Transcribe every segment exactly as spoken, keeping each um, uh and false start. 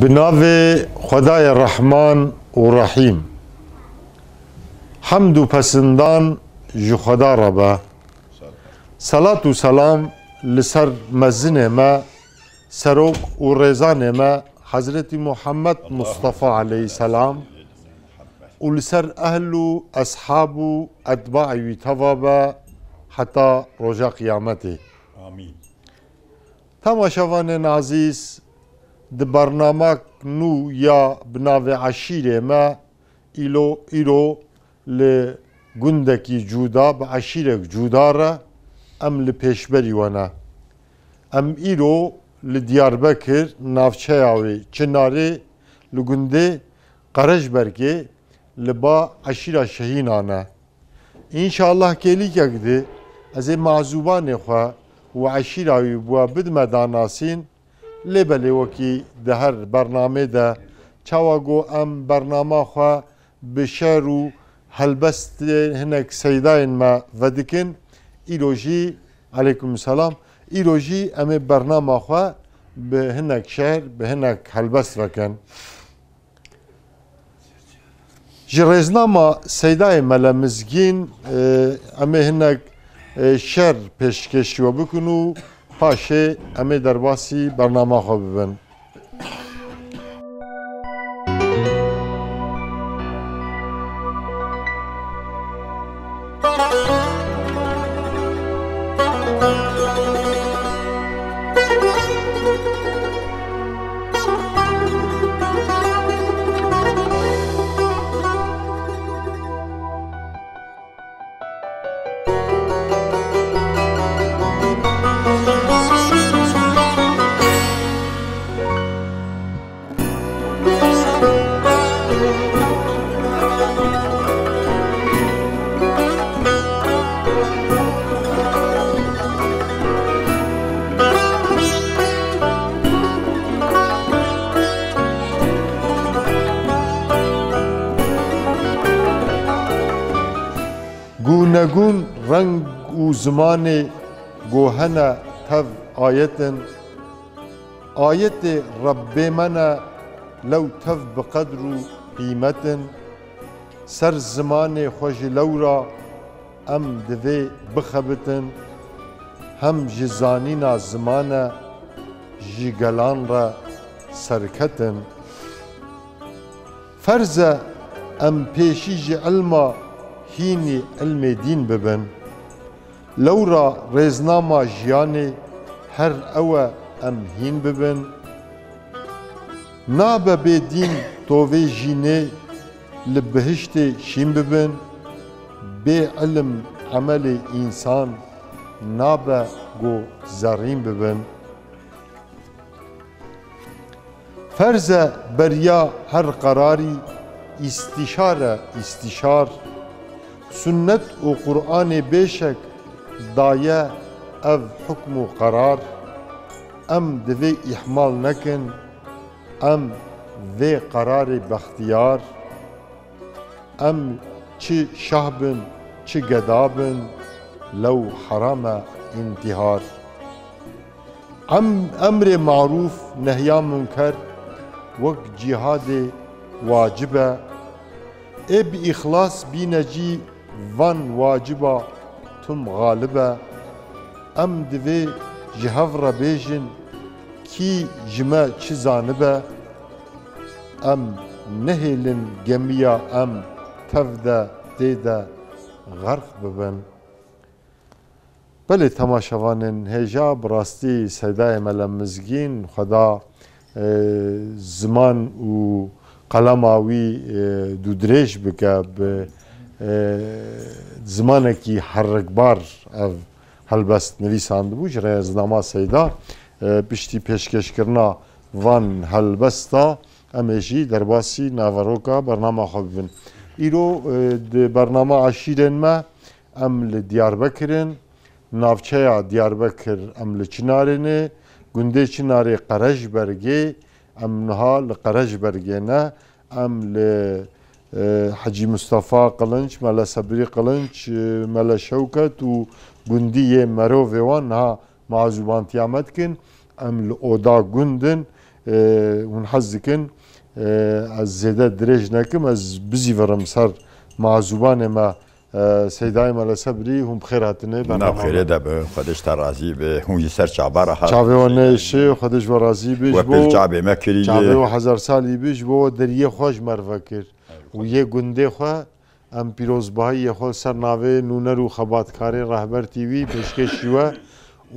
Bi navê Xwedayê Rehman û Rehîm. Hemd û pesindan ji Xweda re be. Selat û selam li ser mezinê me, serok û rêzanê me Hezretî Muhammed Mustafa aleyhisselam û li ser ehl û eshab û etbaê wî teva be heta roja qiyametê. Amîn. Temaşevanên ezîz, di bernamek nû ya bi navê Eşîrê me îlo, îro li gundekî cuda, bi eşîrek cuda re em li pêşberî we ne. Em îro li Diyarbekir, navçeya wê Çinarê, li gundê Qerejbergê, li ba eşîra Şehînan e. Înşallah kêlîkek di ez ê mazûbanê xwe û eşîra wî bi we bidime danasîn, lê belê wekî di her bernamê de, çawa ku em bernama xwe bi şer û helbestê hinek seydayên me vedikin, îro jî, aleykum selam, îro jî em ê bernama xwe bi hinek şer, bi hinek helbest vekin. Ji rêznama Seydayê Mele Mizgîn, e, em ê hinek, e, şer pêşkêş we bikin û paşê em ê derbasî bernama xwe bibin. Gûnegûn reng û zimanê, go hene tev ayetin. Ayetê Rebbê me ne, lew tev bi qedr û qîmet in. Ser zimanê xwe ji lewra em divê bixebitin, hem ji zanîna zimane ji gelan re serketin. Ferz e em pêşî ji ilma hînî ilmê dîn bibin. Lewra rêznama jiyanê her ew e em hîn bibin. Nabe bê dîn tovê jînê li bihiştê şîn bibin. Bê ilim emelê însan nabe ku zerrîn bibin. Ferz e beriya her qerarî îstîşare îstîşar. Sunnet û Qur'anê bêşek daye ev hukm û qerar. Em divê îhmal nekin, em vê qerarê bextiyar. Em çi şah bin, çi geda bin, lew heram e întîhar. Em, emrê marûf, nehya munker wek cîhadê wacib e. Ê bi îxlas bîne cî van waciba tim xalib e. Em divê ji hev re bêjin, kî ji me çi zanibe. Em nehêlin gemiya em tev de tê de xerq bibin. Belê temaşevanên hêja, bi rastî Seydayê Mele Mizgîn, Xweda, e, ziman û qelema wî, e, dûdirêj bike, bi, e, zimanekî herikbar ev helbest nivîsandibû. Ji rêznama Seyda, e, piştî pêşkêşkirina van helbesta, em ê jî derbasî naveroka bernama xwe bibin. Îro, e, di bernama eşîrên me, em li Diyarbekir in. Navçeya Diyarbekir em li Çinarê ne. Gundê Çinarê Qerejbergê, em niha li Qerejbergê ne. Em li, e, Hecî Mustafa Qilinç, Mele Sebrî Qilinç, e, Mele Şewket û gundî yê Merovê wan niha mazûbantiya me dikin. Em li Oda Gund in. E, hûn hez dikin, e, ez zêde dirêj nekim, ez bizîvirim ser mazûbanê me, e, Seydayê Mele Sebrî, hûn bi xêr hatine. Nav bernama xêrê me de be, Xwedê ji te razî be, hûn jî ser çava re hat. Çavê we neyşe, Xwedê ji we razî be, we ji bo pêl çavê me kirî çavê ye. We hezar salî be, ji bo we deriyê xwe ji me re vekir. Û yê gundê xwe, em pîrozbahiyê xwe li ser navê nûner û xebatkarê Rehber T V pêşkêşî we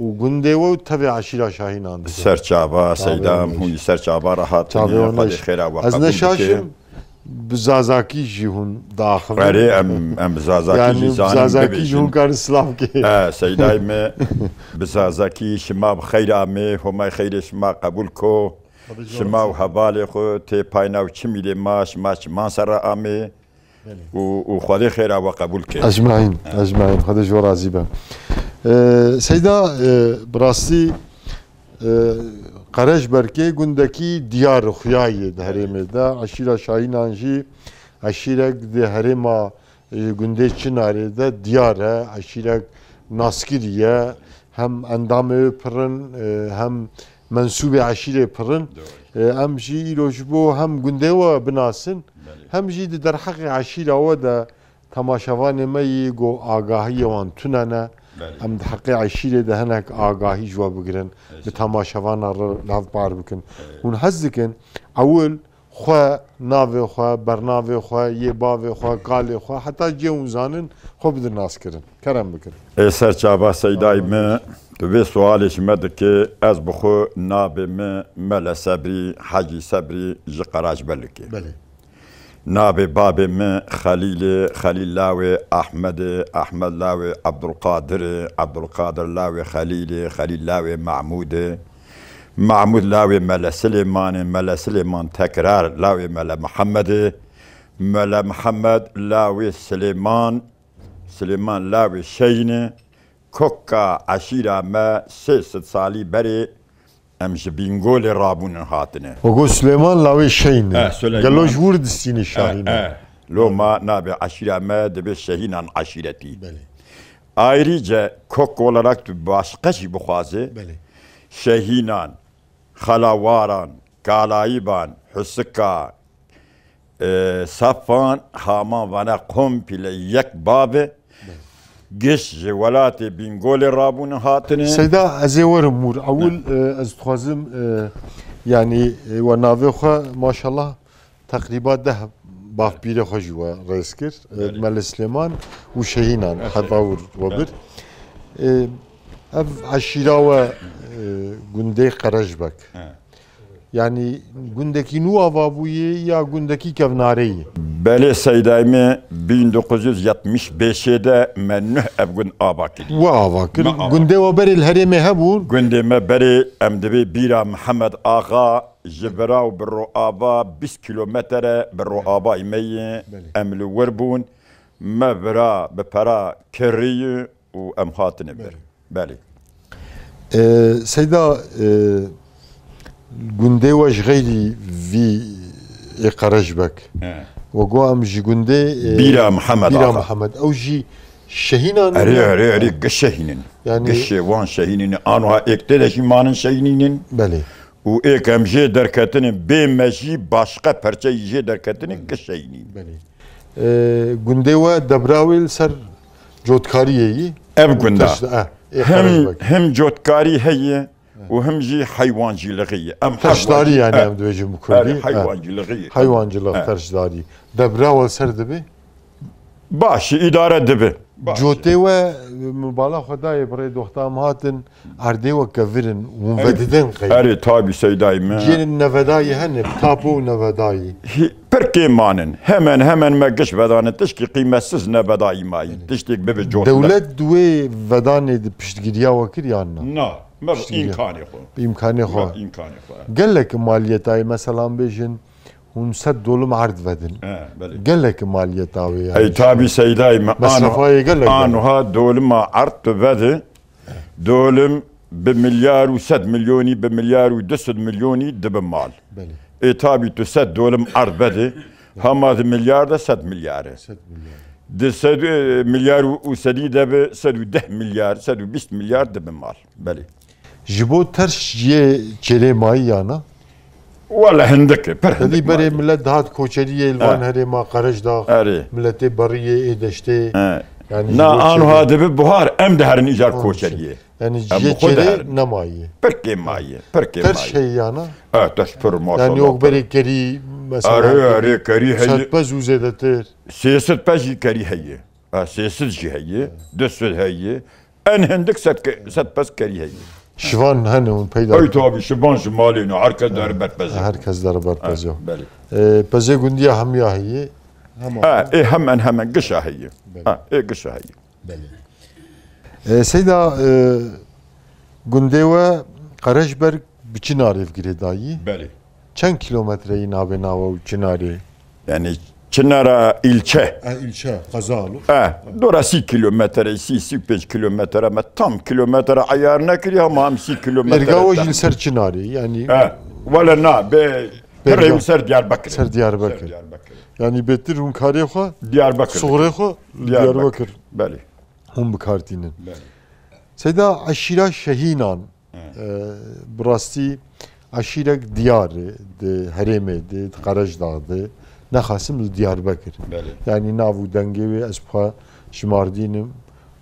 û gundê we û tevê eşîra Şahînan dikin. Ser çava, Çavê Seydam, we neyşe. Hûn jî ser çava re hatine, Çavê we Xwedê neyşe. Xêra we qebûl bike. Ez ne şaş im, bi zazakî jî hûn diaxivin. Erê, em, em bi zazakî jî, yanî bi zanin zazakî jî hûn bibêjin. Karin silav kê. E, Seydayê me, bi zazakî şima bi xeyr amê, Homay xeyrê şima qebûl ko. Xwedê ji we razî be. Şima û hevalê xwe tê payna û çimî lê ma, şima çiman ser re amê. Belê. Û, û Xwedê xêra we qebûl ke. Ecmaîn, ecmaîn. Xwedê ji we razî be. E, Seyda, e, bi rastî, e, Qereşberkê gundekî diyar xuya ye di herêmê de. Eşîra Şahînan jî eşîrek di herêma, e, gundê Çinarê de diyar e. Eşîrek naskirî ye. Hem endamê wê pir in, e, hem mensûbê eşîrê pir in. Doğru. E, em jî îro ji bo hem gundê we binasin, Belê. Hem jî di derheqê eşîra we de temaşevanê me yî ku agahiyê wan tune ne. Belê. Em di heqê eşîrê de hinek agahî ji we bigirin, Belê. Bi temaşevana re lav bar bikin. Belê. Hûn hez dikin, ewil xwe, navê xwe, bernavê xwe, yê bavê xwe, kalê xwe, heta cihê hûn zanin, xwe bidin naskirin. Kerem bikin. Ê ser çava Seydayê min, tu vê sualê ji me dikê, ez bi xwe navê min Mele Sebrî, Hecî Sebrî ji Qeraşbelikê. Belê. Navê babê min Xelîl e, Xelîl lawê Ahmed e, Ahmed lawê Ebdulqadir e, Ebdulqadir lawê Xelîl e, Xelîl lawê Mahmûd e, Mahmûd lawê Mele Silêman e, Mele Silêman tekrar lawê Mele Mihemed e, Mele Mihemed lawê Silêman, Silêman lawê Şeyn e, koka eşîra me sê sed salî berê em ji Bîngolê rabûnin hatine. Ogo Silêman lawê Şeyn e. E, Silêman. Gelo ji wir distîne Şahîn e. E, e. Loma navê eşîra me dibe Şehînan eşîretî. Belê. Ayrıca kok olarak tu başka jî bixwaze, Belê. Şehînan, Xelawaran, Kalayiban, Husika, e, Safan, Haman vana komple yek bav e. Belê. Giş ji welatê Bîngolê rabûne hatine. Seyda, ez ê werim wir. Ewil, Ne. e, ez dixwazim, e, yanî, e, we navê xwe, maşallah, teqrîba deh bavpîrê xwe jî we rêz kir. E, Belê. Mele Silêman û Şehînan, Evet. heta wir we bir. Belê. E, ev eşîra we, e, gundê Qerejbek. He. Yanî gundekî nû ava bûye ya gundekî kevnarê ye? Belê Seydayê me, bin dokuz yüz yetmiş beşê de me nuh ev gund ava kiriye. We ava kir. Me ava. Gundê we berê li herêmê hebûn? Gundê me berê em dibê bîra Mihemed Axa ji bira û bi ro ava bîst kîlometre bi ro avayê me ye. Belê. Em li wir bûn. Me bira bi pera kirî û em hatine ber. Belê. Belê. E, Seyda, e, gundê we ji xeyrî vî ê Qerejbek. He. We got em ji gundê, e, Bîra Mihemed Bîra Axa. Mihemed. Ew jî Şehînan Erê, ne? Erê, erê, giş Şehînin. Yani Gişê wan Şehînin. Anwa êk tê de jî manin Şehînin. Belê. Û êk em jê derketinin bê me jî başqa perçeyî jê derketinin giş Şehînin. Belê. E, gundê we debra wê li ser cotkariyê yî? Ev gunda. Teş-, e, ê Hem, Qerejbek. Hem cotkarî heye û hem jî heywancîlixî ye. Em her Teşdarî wajî, yani he. Em dibêjin bi kurdî. Her He. heywancîlixî ye. Heywancîlix, He. teşdarî. Debra we li ser dibe? Baş, îdare dibe. Baş. Cotê we, min bala xwe dayê birê doxta em hatin, erdê we kevir in, hûn Erê, vedidin qey. Erê, tabî Seydayê me. Cihên nevedayî hene, tapo û nevedayî. Hi-, pirkê manin. Hemen hemen me giş vedanin, tişkî qîmetsiz nevedayî mayî. Erê. Tiştêk bibe cot me. Dewlet di wê vedanê de piştgiriya we kir yan na? Na, me bi Piştgiriya. îmkanê xwe. Bi îmkanê xwe. Me bi îmkanê xwe. Gelek maliyetayê, mesela bêjin, hûn sed dolim erd vedin. He, belê. Gelek maliyeta wê yani. Ey, tabî Seydayê me, Mesrefayê ano-, gelek gelek. Anoha dolima erd tu vedi, dolim bi milyar û sed milyonî, bi milyar û du sed milyonî dibi mal. Belê. Ê, tabî tu sed dolim erd vedi, hema di milyar de sed milyar e. Sed milyar. Di sed, e, milyar û, û sedî de bi sed û deh milyar, sed û bîst milyar dibi mal. Belê. Ji bo terş yê çêlê mayî yana? Wele hindik e, pir hindik. Tedî berê maye. Millet dihat koçeriyê li van, ha, herêma Qerejdax, erê, miletê beriyê ê deştê. He. Yani na ji bo anha çêbû dibi buhar, em diherin îcar koçeriyê. Yani em jê çêrê nemaye. Pir kêm maye, pir kêm maye. Terş heye yana? Evet, terş pir, maşallah. Yani yok berê kerî mesela. Erê, erê, kerî heye. Serpez û zêdetir. Sê sed pez jî kerî heye. Ha, sê sed jî heye, du sed heye. En hindik sed ke-, sed pez kerî heye. Şivan hene hûn peyda. Ey tabi, şivan ji malê ne, her kes dere berpez e. Her kes dere berpez e. Ha, belê. Ee, pezê gundiya hemiya heye. Ha, ê hemen hemen gişa heye. Belê. Ha, ê gişa heye. Belê. Ee, Seyda, e, gundê we Qerejberg bi Çinarê girêdayî? Belê. Çend kilometreyî navê nawe û Çinarê? Yani Çinara ilçe. E, ilçe, qeza alo. E, dora sî kilometre, sî, sî û pênc kilometre, me tam kilometre ayar nekiriye ama em sî kilometre. Êrga we jî li ser Çinarê, yani. E, wele na, be, pirê ser Diyarbekir. Ser Diyarbekir. Ser Diyarbekir. Yani bêtir hûn karê xwe, Diyarbekir, suxurê xwe li Diyarbekir. Diyarbekir. Belê. Hûn bi kar tînin. Belê. Seyda, eşîra Şehînan, e, bi rastî eşîrek diyar e di herêmê de, di Qerejdax de, nexasim li Diyarbekir. Belê. Yanî nav û dengê wê ez xwe ji Mardîn im,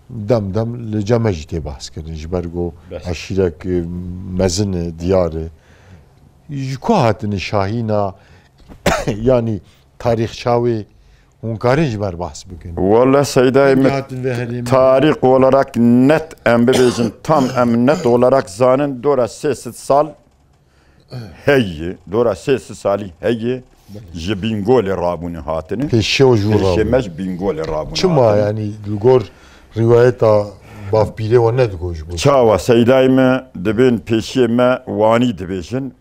dem dem li cem me jî tê behs kirin. Ji ber ku eşîrek, e, mezin e, diyar e. Ji ku hatine Şahîna, yanî tarîxça wê hûn karin ji me re behs bikin? Wele Seydayê min, tarîx olarak net em bibêjin, tam em net olarak zanin, dora sê sed sal heye, dora sê sed salî heye, ji Bîngolê rabûne hatine. Pêşiya jû rabûne. Pêşê me ji Bîngolê rabûne hatine. Çima, yanî li gor rîwayeta bavpîrê we ne digot ji bo? Çawa Seydayê me dibên pêşiyê me Wanî dibêjin.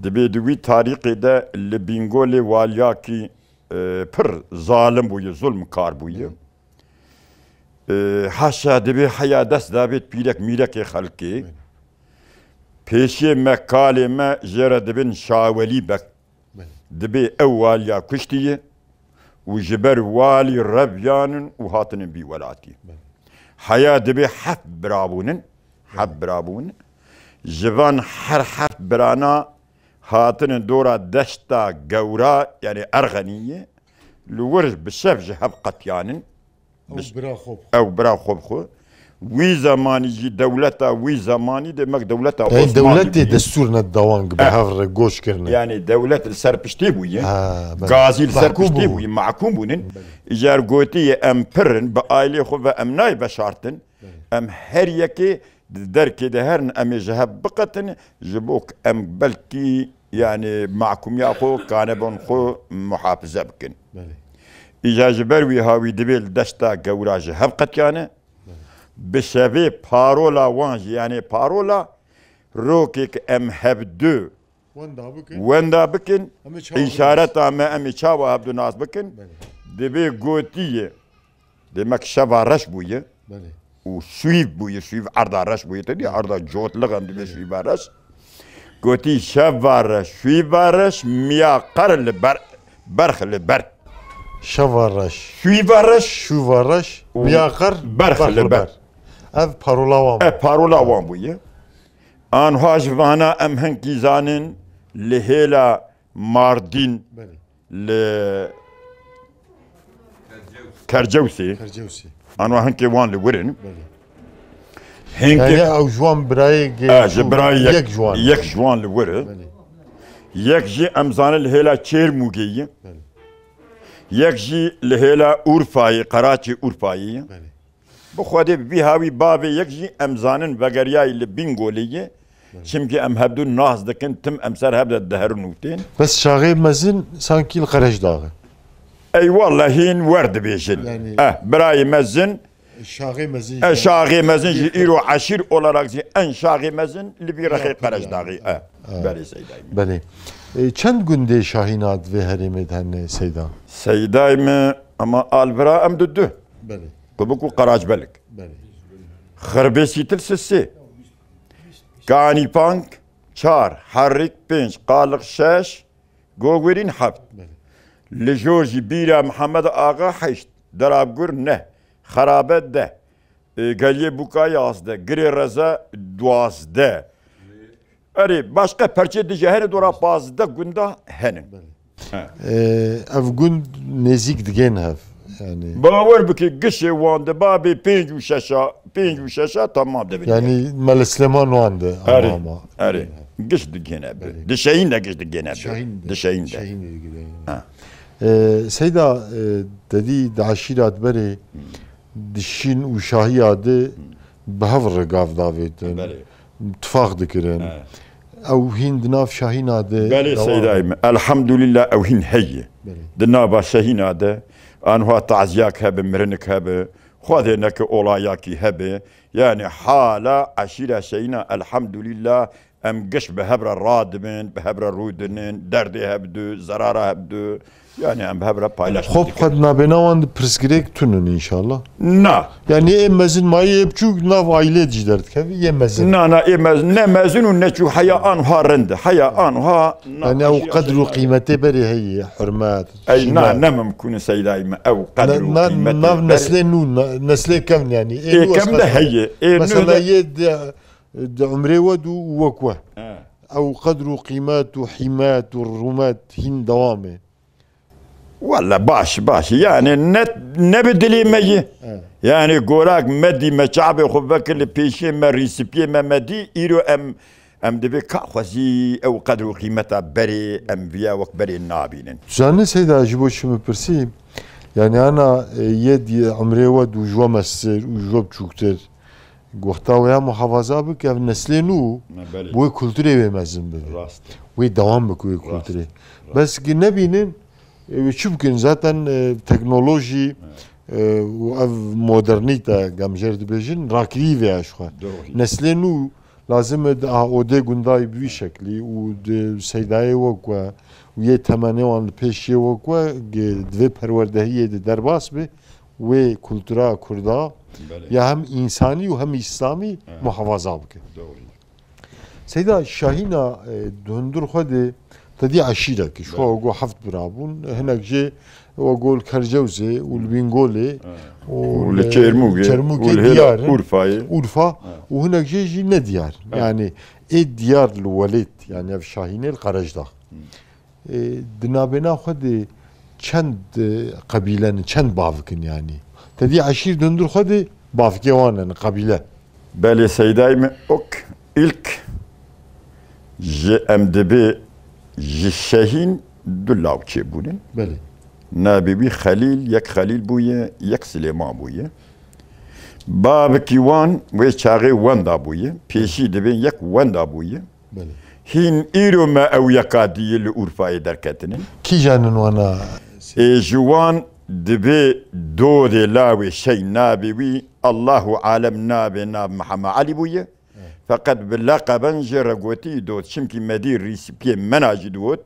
Dibê di wî tarîxê de li Bîngolê waliyakî, e, pir zalim bûye, zulmkar bûye. E, haşa dibê heya dest dabêt pîrek mîrekê xelkê. Pêşiyê me, kalê me jê re dibin Şawelî Beg. Dibê ew waliya kuştiye û ji ber walî reviyanin û hatinin vî welatî. Heya dibê heft bira bûnin, heft bira bûnin. Ji van her heft birana hatinin dora deşta gewra, yanî Erxeniyê, li wir bi şev ji hev qetiyanin. Ew bira xwe bi xwe. Ew bira xwe bi xwe. Wî zemanî jî dewleta wî zemanî demek dewleta Osmanlî bûye. Dewletê destûr nedida wan bi hev re goç kirine. Yanî dewlet li ser piştê bûye. Ha, belê. Gazî li ser piştê bûye, mahkûm bûnin. Belê. Îcar gotiye em pir in, bi ailê xwe ve em nayê veşartin. Belê. Em her yekê di derkê de herin, em ê ji hev biqetin, ji bo ku em belkî, yanî, mahkûmiya xwe, kanebon xwe muhafize bikin. Belê. Îca ji ber wî hawî dibê li deşta gewra ji hev qetiyane. Belê. Bi şevê parola wan jî, yanî parola rokê ku em hevdu wenda bikin. Wenda bikin, em ê çawa îşareta me, em ê çawa hevdu nas bikin. Belê. Dibê gotiye, demek şeva reş bûye. Belê. Û şûyîv bûye, şûyîv erda reş bûye. Te dî erda cotliq em dibê şûyîva reş. Gotî şeva reş, şûyîva reş, miya qer li ber, berx li ber. Şeva reş. Şûyîva reş. Şûva reş, û miya qer, berx li ber. Ev parola wan bû. Ev parola wan bûye. Anha ji vana em hinkî zanin li hêla Mardîn, belê, li Kercewsê. Kercewsê. Anwa hinkê wan li wir in. Belê. Hinkê, yani ew ji wan birayê ge-, e, ji birayê yek, yek ji wan. Yek ji wan li wir e. Belê. Yek jî em zanin li hêla Çêrmûgê ye. Belê. Yek jî li hêla Urfayê, Qeraçê Urfayê ye. Belê. Bi Xwedê bi vî hawî bavê yek jî em zanin vegeriyayî li Bîngolê ye. Belê. Çimkî em hevdu nas dikin, tim em ser hev de diherin û tên. Bes Şaxê Mezin sankî li Qerejdax e. Ey wele hîn wer dibêjin. Yani eh, birayê mezin. Şaxê Mezin. Eh, Şaxê Mezin jî îro eşîr olarak jî en Şaxê Mezin li vî rexê Qerejdaxê. Eh, belê Seydayê min. Belê. E, çend gundê Şahîna di vê herêmê de hene Seyda? Seydayê min, ama alvira em du du. Belê. Qubik û Qeracbelik. Belê. Xirbêsîtil sisê. Kanîpank çar, Herrîk pênc, Qaliq şeş, Gogwirîn heft. Belê. Li jor jî Bîra Mihemed Axa heşt, Derabgur neh, Xerabe deh, e, Geliyê Bûka yazdeh, Girê Reza duwazdeh. Erê, başqa perçê dije hene, dora pazdeh gunda hene. Belê. He. Ee, ev gund nêzîk digên hev. Yani. Bawer bike, gişê wan de babê pênc û şeşa, pênc û şeşa tamam dibin. Yani Mele Silêman wan de. Erê, ama. Erê. Giş digên hev. Belê. Dişehîn de giş digên hev. Şehîn de. Dişehîn de. Şehîn de digên hev. Ee, Seyda, e, dedî di eşîrat berê dişîn û şahiya de bi hev re gav davêtin. Belê. Tifaq dikirin. He. Ew hîn di nav şahîna de. Belê Seydayê min. Elhamdulillah ew hîn heye. Belê. Di nava şehîna de. Anha taziyak hebe, mirinik hebe. Xwedê neke olayakî hebe. Yani hala eşîra şehîna elhamdulillah em giş bi hev re radibin, bi hev re rûdinin, derdê hev du, zerara hev du. Yani em bi hev re paylaşim Xop dikin. Xwe di nabêna wan de pirsgirêk tune ne înşallah. Na. Yani ê mezin mayî ê biçûk di nav aîlê de jî derdikeve, yê mezin. Na, na, ê mezin, ne mezin û ne çûk, heya anha rind e. Heya anha na. Yani ew qedr û qîmetê berê heye, hurmet, Ey, na, qîmet. Ne mimkûn e Seydayê min, ew qedr û qîmetê berê. Nav neslê nû, neslê kevn yani. Ê nû kem de heye. Ê nû de. Mesela yê di, di umrê we dû û wek we. Ew qedr û qîmet û hîmet û rûmet hîn dewam e. Welle baş, baş. Yani ne, ne bi dilê me ye. He. Yani gorak me dî, me çavê xwe vekir li pêşiyê me, rîsipiyê me, me dî, îro em, em dibê ka xwezî ew qedr û qîmeta berê, em viya wek berê nabînin. Zanî Seyda, ji bo çi min pirsî, yani ana, e, yê dî umrê we dû ji we mestir û ji we biçûktir. Wexta wê ya muhafaza bike, ev neslê nû bi wê kulturê wê mezin bibe. Rast. Wê dewam bike wê kulturê. Rast. Bes ki nebînin, e, wê çi bikin? Zaten, e, teknolojî, e, û ev modernîte, gemjer dibêjin, rakirî vê ya ji xwe. Neslê nû lazim e di a odê gundayî bi vî şeklî û di seydayê wek we û yê temenê wan li pêş yê wek we, gi-, divê perwerdehiyê de derbas be. Wê kultura kurda ya hem însanî û hem îslamî muhafaza bike. Seyda, şahîna, e, di hundir xwe de te dî eşîrek e. Ji xwe go heft bira bûn. Hinek jê we go li Kercewzê û li Bîngolê û li Çermûgê, Çermûgê diyar in. Urfayê. Urfa û hinek jê jî ne diyar. Yani ê diyar li welêt, yani ev şahînê li Qerejdax. E, di nabêna xwe de çend, e, qebîle ne, çend bavik in yanî? Te dî eşîr di hundir xwe de bavikê wan ne, qebîle. Belê Seydayê min ok ilk ji em dibê ji Şehîn du law çêbûnin. Belê. Navê wî Xelîl, yek Xelîl bûye, yek Silêman bûye. Bavekî wan wê çaxê wenda bûye, pêşî dibên yek wenda bûye. Belê. Hîn îro me ew yeka diyê li Urfayê derketine. Kîjan in wana? Ê ji wan dibê dodê lawê şey navê wî Allahu alem navê nav Mihemed Elî bûye. Feqet bi leqeben jê re gotî dod. Çimkî me dî rîsipiyê mena jî digot.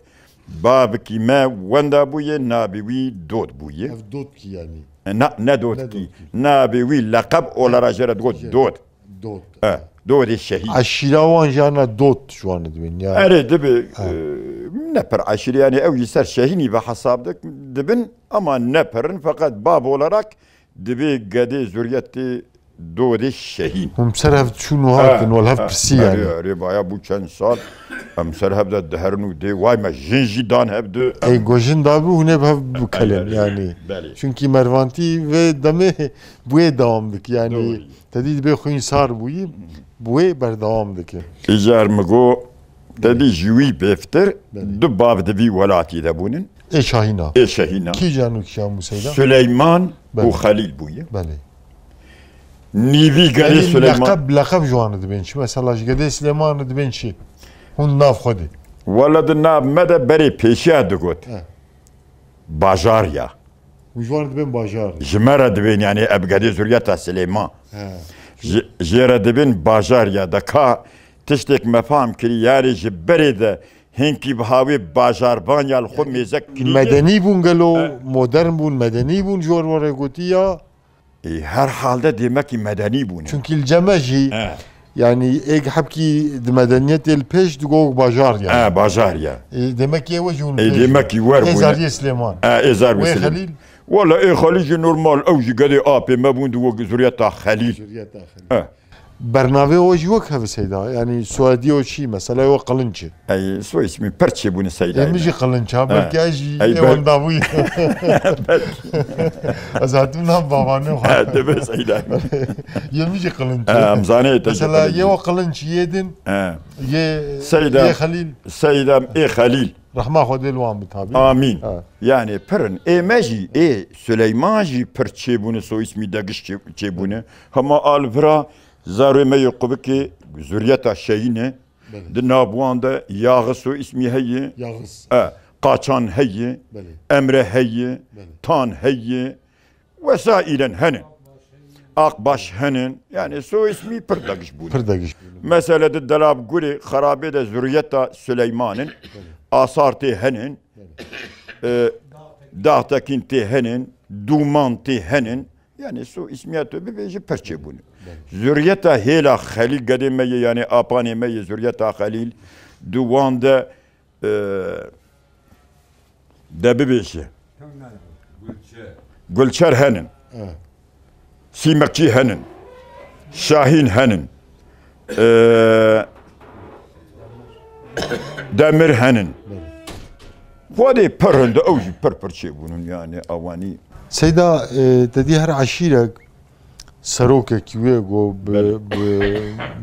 Babikî me wenda bûye, navê wî dod bûye. Ev dod kî yanî? E, na, ne dod kî. Navê wî leqeb olara jê re digot dod. Dot. E, Dodê Şehîd. Eşîra wan jî ana Dot ji wan dibin ya. Erê dibi, e, ne pir eşîre, yani ew jî ser Şehînî ve hesab dik-, dibin ama ne pir in, feqet bab olarak dibi gedê zuriyetê Dodê Şehîn. Hûn ser hev çûn û hatin, wal hev pirsî yani. Erê, erê, baya bû çend sal. Em ser hev de diherin û dê, way me jin jî dan hev di. Ey go jin dabû, hûn ê bi hev bikelin yani. Belê. Çunkî mervantî vê demê bi wê dewam dike yani. Te dî dibê xwîn sar bûyî, bi wê berdewam dike. Îcar mi go, te dî ji wî bêftir du bav di vî welatî de bûnin. Ê Şahîna. Ê Şehîna. Kîjan û kîjan bû Seyda? Suleyman û Xelîl bûye. Belê. Nîvî gedê Suleyman. Leqeb, leqeb ji wan dibên çi? Mesela ji gedê Suleyman dibên çi? Hûn nav xwe de. Wele di nav me de berê pêşiya digot. He. Bajar ya. Hûn ji wan re dibên bajar. Ji me re dibên, yani ev gedê zuriyeta Silêman. He. Ji, jê re dibên bajar ya. De ka tiştek me fam kirî, yani ji berê de hinkî bi hawê bajarvan ya li xwe mêze kirî. Medenî bûn gelo, modern bûn, medenî bûn ji we re gotî ya. Ê, her halde demekî medenî bûne. Çunkî li cem me jî, yani êk hebkî di medeniyetê li pêş digot bajar ya. He, bajar ya. Ê, demekî ew jî hûn Ê, demekî wer bûne. Ê Zariyê Silêman. He, ê Zariyê Silêman. Wê Xelîl? Wala ê Xelîl jî normal, ew jî gedê apê me bûn, digot zuriyeta Xelîl. Zuriyeta Xelîl. He. Bernavê o jî wek hev e Seyda. Yanî soyadî o çi? Mesela o Qilinç e. Ey, soy ismî pir çêbûne Seyda. Yê min jî Qilinç ha, belkî ez jî ê wenda bûyî. Ez hatim nav babanê xwe. He, dibe Seyda. Yê min jî Qilinç e. He, em zanê te jî Mesela Qilinç yê e. O Qilinç, yê din, He. yê, Seyda. yê Xelîl. Seyda ê Xelîl. Rehma Xwedê li wan bi tabî. Amîn. Ha. Yanî pir in. Ê me jî, ê Suleyman jî pir çêbûne, soy ismî degiş çê-, çêbûne. Hema a li vira zarê me yê Qubikê zuriyeta Şehîn e. Belê. Di nav wan de Yaxis soy ismî heye. Yaxis. E, Qaçan heye. Belê. Emre heye. Belê. Tan heye. Wesailen henin. Akbaş henin. Yanî soy ismî pir degiş bûne. Pir degiş bûne. Mesela di Delabgurê Xerabê de zuriyeta Suleyman in. Belê. Asar tê henin. Belê. E, Dağtekin tê henin. Dûman tê henin. Yanî soy ismiya tu bibêjî pir çêbûne. Belê. Zuriyeta hêla Xelîl gedê me yê, yanî apanê me yê zuriyeta Xelîl, di wan de, e, de bibêje. Gulçer. Gulçer henin. Evet. Sîmikçî henin. Şahîn henin. E, Demir henin. Belê. Xwedê pir hinde, ew jî pir pir çêbûnin, yanî awanî. Seyda, e, te dî her eşîrek serokekî wê ku bi, Belê. bi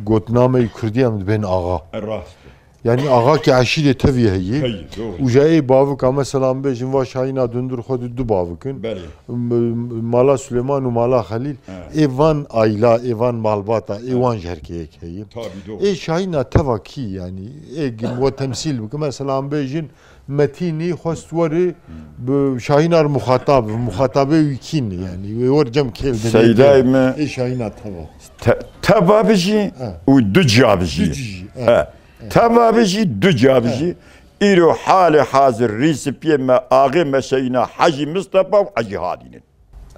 gotnameyê kurdî em dibên axa. E, rast e. Yanî axakî eşîrê tevî heye. Heye, doğru. Û ja ê bavika, mesela em bêjin va Şahîna Dundur xwe di du bavik in. Belê. M-, Mala Sulêman û Mala Xelîl. He. Ê van ayla, ê van malbata, ê He. wan ji herkê yek heye. Tabii, doğru. Ê Şahîna teva kî yanî? Ê gin we temsîl bike. Mesela em bêjin Metînî xwest were bi Şahîna re muxatab, muxatabê wî kî ne yanî. Wê wer cem kêl de Seydayê me. Ê Şahîna teva. Te-, teva bijî He. û du ca bijî. Du cî, he. He. Teva bijî, du ca bijî. He. Îro halê hazir rîsipiyê me, axê me Şehîna Hecî Mistefa û Hecî Hadî ne.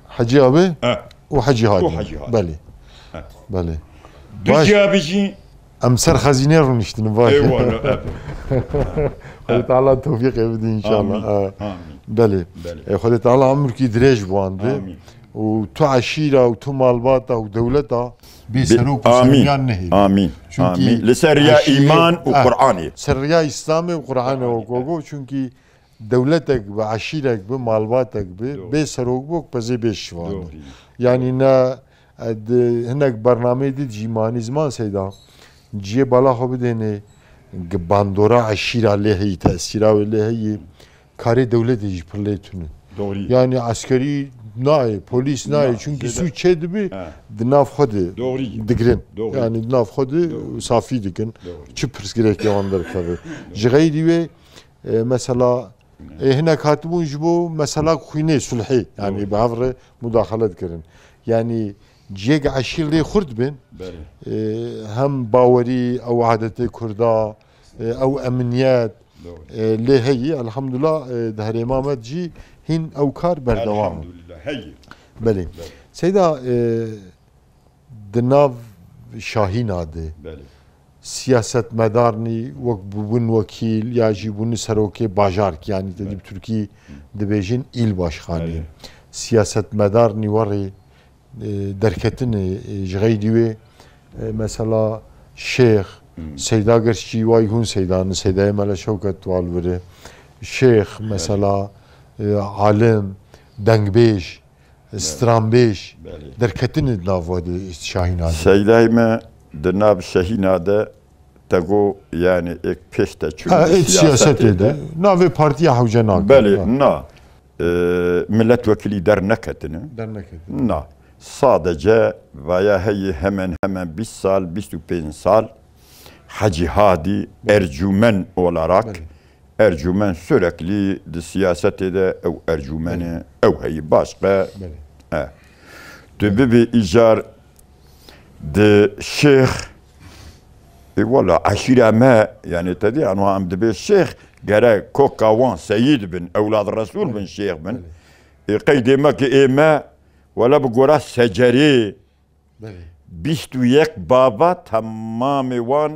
Hecî Abi He. û Hecî Hadî. Û Hecî Hadî. Belê. He. Belê. Du Baş. ca bijî. Em ser xezînê rûniştin, baş. Eyvallah, evet. Xwedê Teala tewfîqê bidin inşallah. Amîn. Ha. Amîn. Belê. Belê. E, Xwedê Teala emrkî dirêj bande. Amîn. Û tu eşîra û tu malbata û dewleta bê Bi-, serok û amîn. sermiyan nehêlî. Amîn. Çunkî Amîn. Li ser riya eşîrê, îman û ah, Qur'anê. Ser riya Îslamê û Qur'anê Qur'anê, wek evet. Gogo. Çunkî dewletek bi, eşîrek bi, malbatek bi, Doğru. bê serok bi, pezê bê şivan. Doğru. Yanî ne, e, di hinek bernameyê di cî manî ziman Seyda, ciyê bala xwe bidênê, gi bandora eşîra lê heyî, tesîra wê lê heyî, karê dewletê jî pir lê tune. Doğru. Yanî eskerî nayê, polîs nayê, Na, çunkî zêde. sû çê dibi, He. di nav xwe de Doğru. digirin. Doğru. Yanî di nav xwe de Doğru. safî dikin. Doğru. Çi pirsgirêkê wan derkeve. Ji xeyrî wê, e, mesela, Ne. e, hinek hatibûn ji bo mesela xwînê, sulhê, yanî Doğru. bi hev re mudaxele dikirin. Yanî ciyek eşîr lê xurt bin, Belê. e, hem bawerî, ew adetê kurda, e, ew emniyet, Doğru. e, lê heyî, elhamdulillah, e, di herêma me de jî hîn ew kar berdewam in. Elhamdulillah, heyî. Belê. Belê. Seyda, e, di nav Şahîna de Belê. siyasetmedarnî wek bûbûn wekîl ya jî bûn serokê bajarkî, yanî te dî Belê. bi Tirkî dibêjin îl başkanî. Belê. Siyasetmedarnî werê e, derketine, e, ji xeyrî wê, e, mesela Şêx, Hmm. Seyda gerçî way hûn Seydan, Seydayê Mele Şewket wal vire. Şêx, Belê. mesela, e, alim, dengbêj, Belê. stranbêj, Belê. derketine di nav we de Şahîna de. Seydayê me di nav Şehîna de te got, yani, êk pêş te çû Ha, di ê siyasetê siyasetê de. de. Navê partiya hewce nake. Belê, Ha. na. E, milletvekilî derneketine. Derneketine. Na. Sadece vaya heyî hemen hemen bîst sal, bîst û pênc sal Hecî Hadî Belê. ercûmen olarak, Belê. ercûmen sürekli di siyasetê de ew ercûmen e, Belê. ew heyî başqe. Belê. E. Tu bibî îcar Di şêx, e, wala eşîra me, yani te dî, anwa em dibê şêx, gerek koka wan seyîd bin, ewlad Resûl bin, şêx bin. Belê. E, qeydê me ki ê me, wala bi gora secerê, Belê. bîst û yek baba temamê wan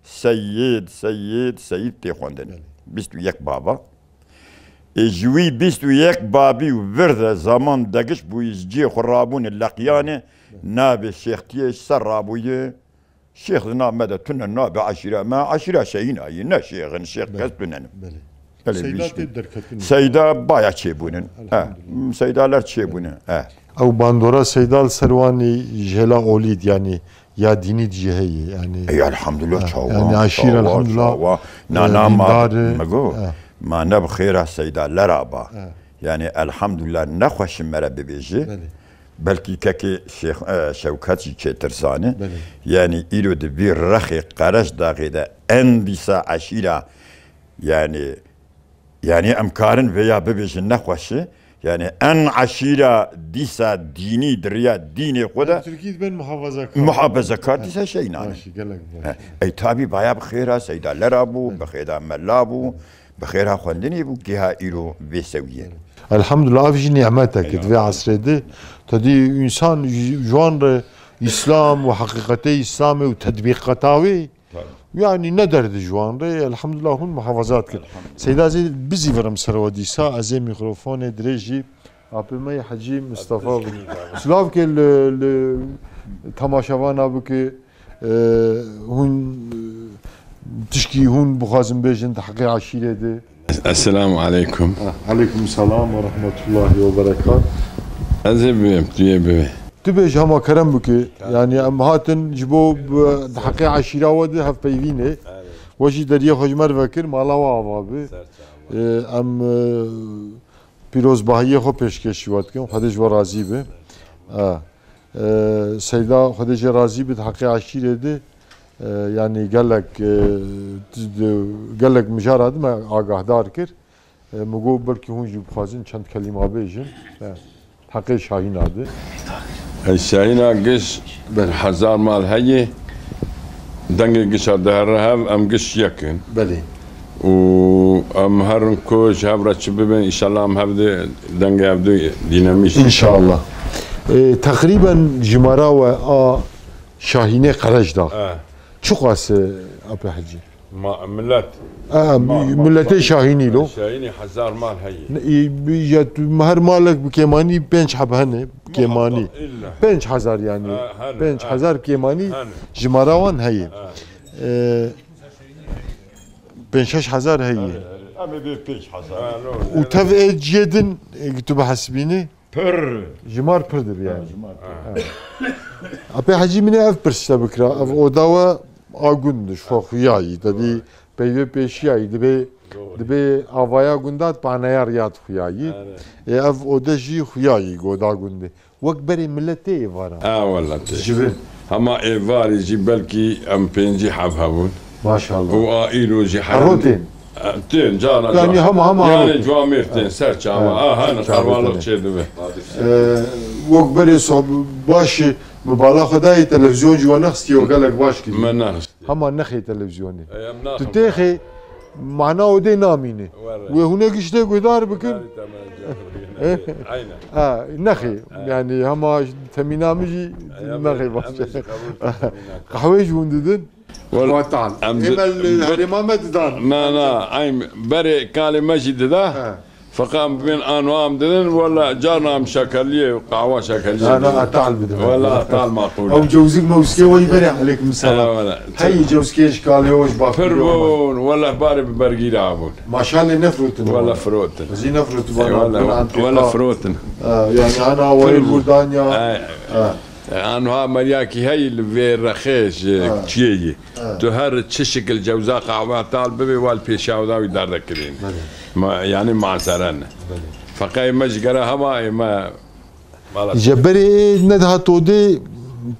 seyîd, seyîd, seyîd tê xwendin. Belê. Bîst û yek baba. E, ji wî bîst û yek babî û vir de zaman degiş bûyî, ji cihê xwe rabûne leqiyane, Belê. navê şêxtiyê ji ser rabûye, Şêx di nav me de tune nabe eşîra me, eşîra Şehîna yî, ne şêx in, şêx kes tune ne. Belê. Belê Seyda bir şey. Tê derketin. Seyda baya çêbûnin. He, Elhamdülillah. Seydaler çêbûnin. He. Ew bandora Seyda li ser wan jêla olîd, yanî ya dînî jî heye, yanî. Ey, elhamdülillah, Ha, çawa, yanî aşîr, çawa, elhamdülillah, çawa. E, Nana ma, dindar, e, me go, ha. Ma ne bi xêra Seyda lera ba. Ha. Yanî, elhamdülillah, nexweşi me re bibêje. Belê. Belkî kekê Şêx, e, Şewket jî çêtir zane. Belê. Yanî, îro di vî rexê Qereşdaxê de en dîsa eşîra, yanî, yanî, em karin vêya bibêjin nexweşi. Yanî, en eşîra dîsa dînî di riya dînê xwe de Tirkî dibên muhafazakar. Muhafazakar dîsa Şehînan e. Başî, gelek baş. He. Ey, tabî baya bi xêra Seyda lera bû, bi xêra Mela bû. Bi xêra xwendinê bû, giha îro vê sewiyê. Elhamdulillah, ev jî nîmetek e di vê esrê de. Tedî însan ji, ji wan re Îslam û heqîqetê Îslamê û tetbîqata wê, Tabii. yanî ne derde ji wan re, elhamdulillah hûn muhafazat kir. Elhamdulillah. Seyda zê bizîvirim ser we dîsa, ez ê mîkrofonê dirêjî apê me yê Hecî Mustafa bike. Silav ke li, li temaşevana bike. Ee, hûn, e, tişkî hûn bixwazin bêjin di heqê eşîrê de? Esselamu aleykum. Ah, aleykum selam ve rahmetullahi ve berekat. Ez ê bibêm, tu yê bibê. Tu bêj hema kerem bike. Yanî em hatin ji bo bi, di heqê eşîra we de hevpeyvînê. Evet. We jî deriyê xwe ji me re vekir, mala we ava bi. Ser çava. Ee, em, e, pîrozbahiyê xwe pêşkêşî we dikin. Xwedê ji we razî be. Ser çava. Ee, Ee, Seyda, Xwedê jê razî bit, heqê eşîrê de, e, yanî gelek, e, di, di, gelek mijara de me agahdar kir. E, min got, belkî hûn jî bixwazin çend kelîma bêjin. E, heqê Şahîna de. Ey Şahîna giş ber hezar mal heye, dengê gişa dihere hev, em giş yek in. Belê. Û em herin ku ji hev re çi bibin, înşallah em hev de dengê hev de dînamîk. Înşallah. E, teqrîben jimara we a Şahînê Qereşdax. E. Çiqas e, Apê Hecî? Ma, millet. E, Ma, ma, miletê ma, Şahînî lo. Şahînî hezar mal heye. Ne, e, bi, ya tu, her malek bi kêmanî pênc heb hene, bi kêmanî. Muhakkak, illa. Pênc hezar yanî. E, hene, Pênc hezar e. Kêmanî Hene. Jimara wan heye. E. E, Pênc şeş hezar heye. Erê, erê. Em ê bê pênc hezar. Ha, no, Û tev ê ciyê din, ê, tu bihesibînî? Pir. Jimar pir dibe yani. Ha, jimar pir. Ha. Apê Hecî, min ê ev pirs te bikira. Ev oda we a gund, ji xwe xuyayî. Te dî peyvê pêşiyayî. Dibê, Doğru. Dibê avaya gunda paneyar yad xuyayî. Erê. Ê, ev ode jî xuyayî, goda gundê. Wek berê milet tê êvaran. A, wela tê. Ji bin. Hema êvarî jî belkî em pêncî heb hebûn. Maşallah. Û a îro jî Hero heyran tên. E, tên, cara, Yanî cara. Hema, hema Yani hero. Cuamêr tên, ser çava. Ha, A, hene, ser çava qerwalix tên. Çêdibe. Ee, wek berê sob-, baş, mi bala xwe dayê televizyon jî we nexistî, we gelek baş kiriye. Me nexistî. Hema nexê televîzyonê. Ey, em Tu naxin. Têxê mana odê namîne. Were. Wê hûn ê giştê guhdar bikin. Were, tamam, tamam. Aynen. Ha, nexê. Ha. Yani hema temîna min jî Ey, em nexê ê, baş. Em ê jî qebûl bikin, temîna. Qehwê jî hûn didin? Wel, Watan. em di-, Êmel bi-, herêma me didan. Na, na, eym, berê kalê me jî dida. Ha. Feqam bin anwam didin, wela carna em şekerliyê, qahwa şekerliyê. Na, na, didin. Atal bidin. Wela atal maqul. Ew cewzik mewzikê wey berê, aleykum selam. Eyvallah. Hey cewzikê şkalê hoş bak. Pir bûn, wela barê bi bergîra bûn. Maşalê nefrotin. Wela firotin. Zî nefrotin bana. Eyvallah. Wela firotin. Ha, yani ana Pir wey bûn. Buradan ya. Ey. Ha. Anha meryakî heyî li vê rexê ji Ha. Çiyê yî. Evet. Tu her çi şikil cewza qahwe tal bibê, wal pêşiya da wî derdekirîn. Belê. Ma, yani mazere ne. Belê. Feqey me ji gere hema ê me Ji berê ne dihat odê,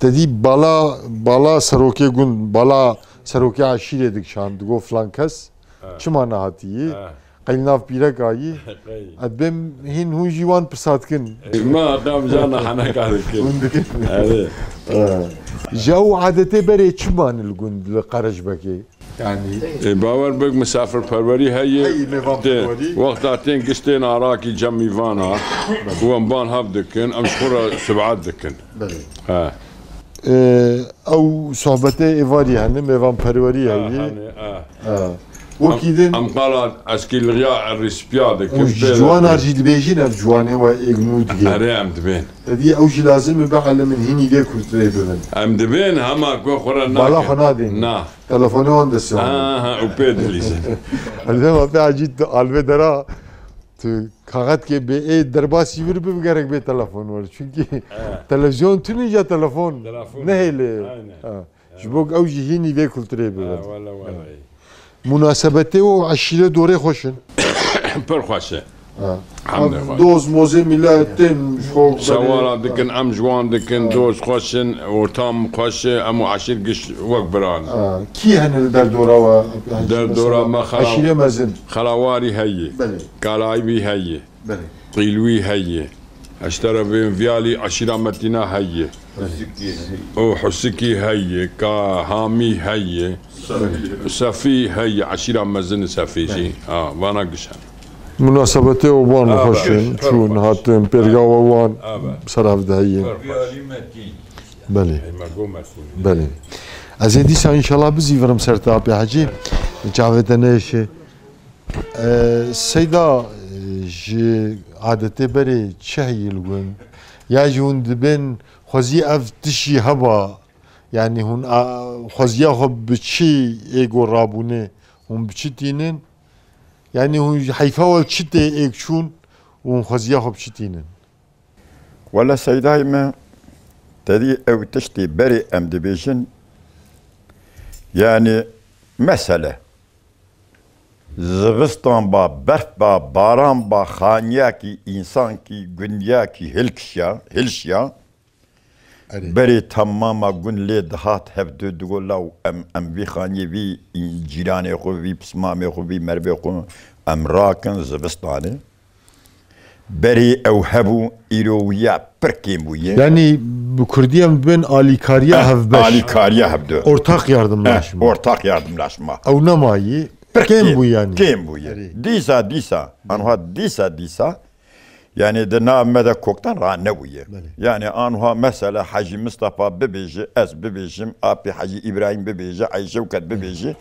te dî bala, bala serokê gund, bala serokê eşîrê dikişand, digot filan kes, Ha. Çima nehatiye? Ha. Qey nav pîreka yî. Qey. Ez bêm hîn hûn jî wan pirsa dikin. Ma qam jana haneka dikin. Hûn dikin. Evet. Ha. Ji ew adetê berê çi mane li gund, li Qereşbekê? Yani. E, bawer bik, misafirperwerî heye. Heye, mêvanperwerî. Tê, wexta tên giştên arakî cem mîvana, ku em ban hev dikin, em ji xwe re sibat dikin. Belê. Ha. E, ew sohbetê êvarî hene, mêvanperwerî Ha, heye. Hene, ha. Ha. Wekî din. Em qala eskîliya rîspiya dikin. Û ji ciwanan jî dibêjin ev ciwanê we êk nû digê. Erê, em dibên. Tedî ew jî lazim e bielimin hînî vê kulturê bibin. Em dibên hema ku xwe re Bala nakin. Xwe nadên. Na. Telefonê wan destê wan. Ha, ha, û pê dilîzin. Erdem abi Hecî, tu alvê dera, tu kaxetkê bê ê derbasî vir bibe gerek bê telefon wer. Çünkü televizyon tune ya telefon. Telefon. Nehêle. Aynen. Ha. Ji bo ew jî hînî vê kulturê bibin. Ha, wele, wele. Munasebetê û eşîre dorê xweş in. Pir xweş e. Ha. Hamdê Xwedê. Doz mozê mîlet tên ji xwe Sewala dikin, em ji wan dikin, doz xweş in, ortam xweş e, em û eşîr giş wek biran. Ha. Kî hene li derdora we? Derdora me xela-, Eşîre mezin. Xelawarî heye. Belê. Kalayî heye. Belê. Qîlwî heye. Eştera bên viyalî eşîra Metîna heye. Belê. Û Husikî heye, ka Hamî heye. Belê. Sefî heye, eşîra mezin Sefî jî. Belê. Ha, vana gişan. Munasebetê û wan Aba, xweş in, pir çûn, xweş. Hatin, pêrgawa wan Aba. Ser hev de heye. Pir xweş. Belê. Ey, me go mesûl. Belê. Ez ê dîsa înşallah bizîvirim ser te apê Hecî. Çavê te neyêşe. E, Seyda, e, ji adetê berê çi heyî li gund? Ya jî hûn dibên xwezî ev tişî heba? Yanî hûn a, xweziya xwe bi çi êgo rabûne? Hûn bi çi tînin? Yanî hûn ji heyfa we çi tê êk çûn û hûn xweziya xwe bi çi tînin? Wele Seydayê me, te dî ew tiştê berê em dibêjin, yanî mesele, zivistan ba, berf ba, baran ba, xaniyakî, însankî, gundiyakî hilkişiya, hilşiya. Erê. Berê temama gund lê dihat hevdu digot, law em, em vî xaniyê vî cîranê xwe, vî pismamê xwe, vî mervê xwe em rakin zivistanê. Berê ew hebû, îro wiya pir kêm bûye. Yanî bi kurdî em bibên alîkariya Eh, hevbeş. Alîkariya hevdu. Ortak yardımlaşma. Eh, ortak yardımlaşma. Ew nemayî. Pir kêm bû yanî. Kêm bûye. Erê. Dîsa, dîsa. Anha dîsa, dîsa. Yanî di nav me de koktan ra nebûye. Belê. Yanî anha mesela Hecî Mistefa bibêje, ez bibêjim, apê Hecî Îbrahîm bibêje, Hecî Şewket bibêje.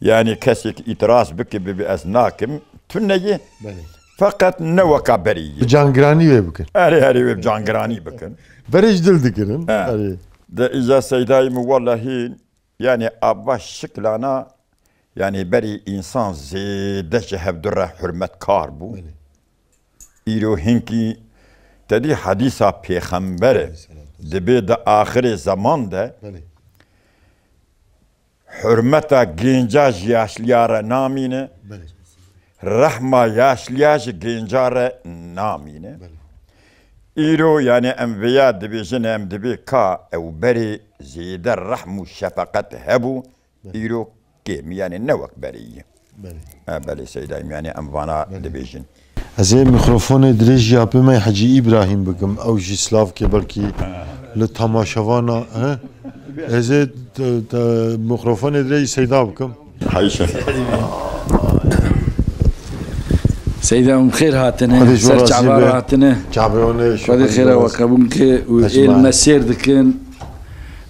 Yanî kesek îtiraz bike bibe ez nakim. Tune ye. Belê. Feqet ne weka berê ye. Bi cangiranî wê bikin. Erê, erê, wê bi cangiranî bikin. Berê ji dil dikirin. He. Erê. De îca Seydayê min wellahî, yanî ava şiklana, yanî berê însan zêde ji hevdu re hurmetkar bû. Belê. Îro hinkî te dî hedîsa pêxember e. Aleyhisselatu vesselam. Dibê di axirê zeman de Belê. Hurmeta gênca ji yaşliya re namîne, Belê. Rehma yaşliya ji gênca re namîne. Belê. Îro, yanî em vêya dibêjin, em dibê ka ew berê zêde rehm û şefeqet hebû, Belê. Îro kêm, yanî ne wek berê ye. Belê. E, belê Seydayê min, yanî em vana Belê. Dibêjin. Ez ê mîkrofonê dirêj ya pê me Hecî Îbrahîm bikim. Ew jî slavkê belkî Ha. Li temaşevana, he? Ez ê te, te, mîkrofonê dirêj Seyda bikim. Heyşe. Seyda, em xêr hatine. Xwedê ji we Ser razî çava be. Re hatine. Çavê wan ê Xwedê şoxê xêra we biraz. Qebûl ke û Ecmaîn. Êl me sêr dikin.